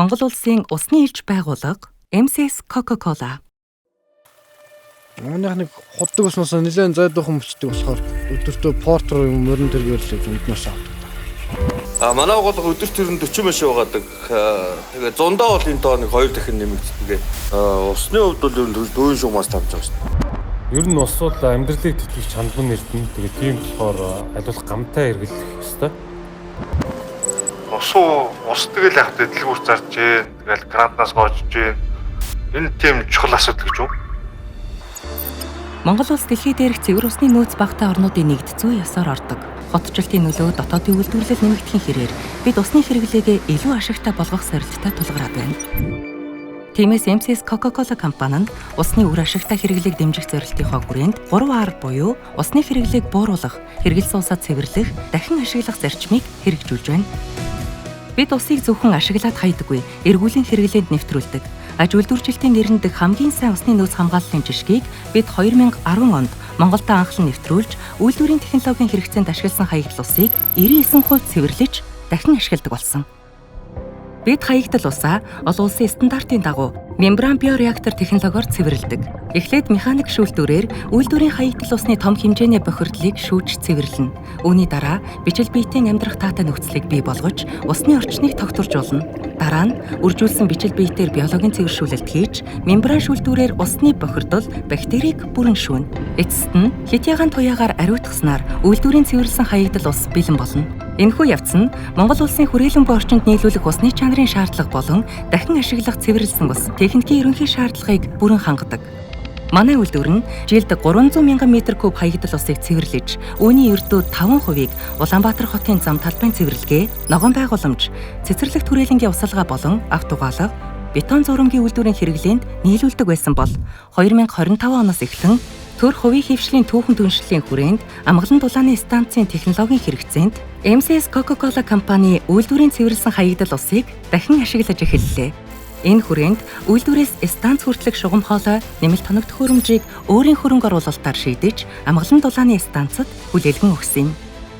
Монгол улсын усны элч байгууллага MCS Coca-Cola. Манайх нэг худдаг усноос нэлээд зайдуухан мөчдөг болохоор өдөртөө портер юм морин тэргээр л зунднаас авдаг. А манай гол өдөрт ер нь 40 машин угаадаг. Тэгээ зундаа бол энэ тоо нэг 2 дахин нэмэгддэг. Усны хувьд бол ер нь дөрвөн шугамаас тавьж байгаа шүү дээ. Ер нь ус бол амьдралыг тэтгэж чандман эрдэнэ. Тэгээ тийм болохоор аль болох гамтай хэрэглэх ёстой. Ус уу ус тэгэл яг дэлгүүр зарж гин, тэгэл грантнаас гоожж гин. Энэ тийм чухал асуудал гэж үү? Монгол улс дэлхий дээрх цэвэр усны нөөц багатай орнуудын нэгд зүй ёсоор ордог. Хотчлтын нөлөө дотоодын үйлдвэрлэл нэмэгдэхийн хэрээр бид усны хэрэглээгээ илүү ашигтай болгох сорилттой тулгараад байна. Тиймээс MCS Coca-Cola компани нь усны үр ашигтай хэрэглээг дэмжих зорилтынхоо хүрээнд 3R буюу усны хэрэглээг бууруулах, хэрэглэсэн усаа цэвэрлэх, дахин ашиглах зарчмыг хэрэгжүүлж байна. Бид усыг зөвхөн ашиглаад хайдаггүй, эргүүлэн хэрэглээнд нэвтрүүлдэг. Аж үйлдвэржилтийн нэрэн дэх хамгийн сайн усны нөөц хамгааллын жишгийг бид 2010 онд Монголд анхлан нэвтрүүлж, үйлдвэрийн технологийн хэрэгцээнд ашигласан хаягдал усыг 99% цэвэрлэж дахин ашигладаг болсон. Бид хаягдал усаа олон улсын стандартын дагуу мембран биореактор технологиор цэвэрлэдэг. Эхлээд механик шүүлтүүрээр үйлдвэрийн хаягдал усны том хэмжээний бохирдлыг шүүж цэвэрлэнэ. Үүний дараа бичил биетийн амьдрах таатай нөхцөлийг бий болгож усны орчныг тогтворжуулна. Дараа нь үржүүлсэн бичил биетээр биологийн цэвэршүүлэлт хийж мембран шүүлтүүрээр усны бохирдол бактерийг бүрэн шүүнэ. Эцэст нь хэт ягаан туяагаар ариутгаснаар үйлдвэрийн цэвэрлсэн хаягдал ус бэлэн болно. Энэхүү явц нь Монгол улсын хүрээлэн буй орчинд нийлүүлэх усны чанарын шаардлага болон дахин ашиглах цэвэрлсэн ус техникийн ерөнхий шаардлагыг бүрэн хангадаг. Манай үйлдвэр нь жилд 300 мянган метр куб хаягдал усыг цэвэрлэж, үүний ердөө 5%-ийг Улаанбаатар хотын зам талбайн цэвэрлэгээ, ногоон байгууламж, цэцэрлэг түрээлэнгийн усалгаа болон авто угаалга, бетон зурмгийн үйлдвэрийн хэрэглээнд нийлүүлдэг байсан бол 2025 оноос эхлэн төр хувийн хэвшлийн түүхэн түншлэлийн хүрээнд Амгалан дулааны станцын технологийн хэрэгцээнд MCS Coca-Cola компани үйлдвэрийн цэвэрлсэн хаягдал усыг дахин ашиглаж эхэллээ. Энэ хүрээнд үйлдвэрээс станц хүртэлх шугам хоолой нэмэлт тоног төхөөрөмжийг өөрийн хөрөнгө оруулалтаар шийдэж Амгалан дулааны станцад хүлээлгэн өгсөн юм.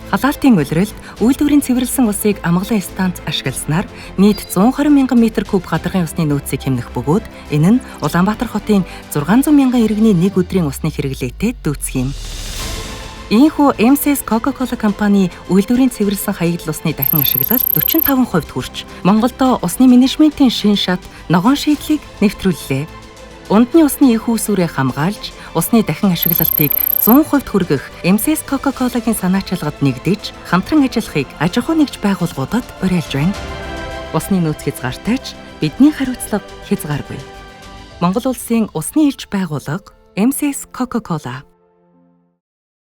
Халаалтын улиралд үйлдвэрийн цэвэрлсэн усыг Амгалан станц ашигласнаар нийт 120 мянган метр куб гадаргын усны нөөцийг хэмнэх бөгөөд энэ нь Улаанбаатар хотын 600 мянган иргэний нэг өдрийн усны хэрэглээтэй дүйцэх юм. Ийхүү MCS Coca-Cola компани үйлдвэрийн цэвэрлсэн хаягдал усны дахин ашиглалт 45% хүрч Монголдо усны менежментийн шин шат ногоон шийдлийг нэвтрүүллээ. Ундны усны их үүсвэрээ хамгаалж, усны дахин ашиглалтыг 100% хүргэх MCS Coca-Cola-гийн санаачилгад нэгдэж, хамтран ажиллахыг аж ахуй нэгж байгууллагуудад уриалж байна. Усны нөөц хязгаартай ч бидний хариуцлага хязгааргүй. Монгол улсын усны элч байгууллага MCS Coca-Cola.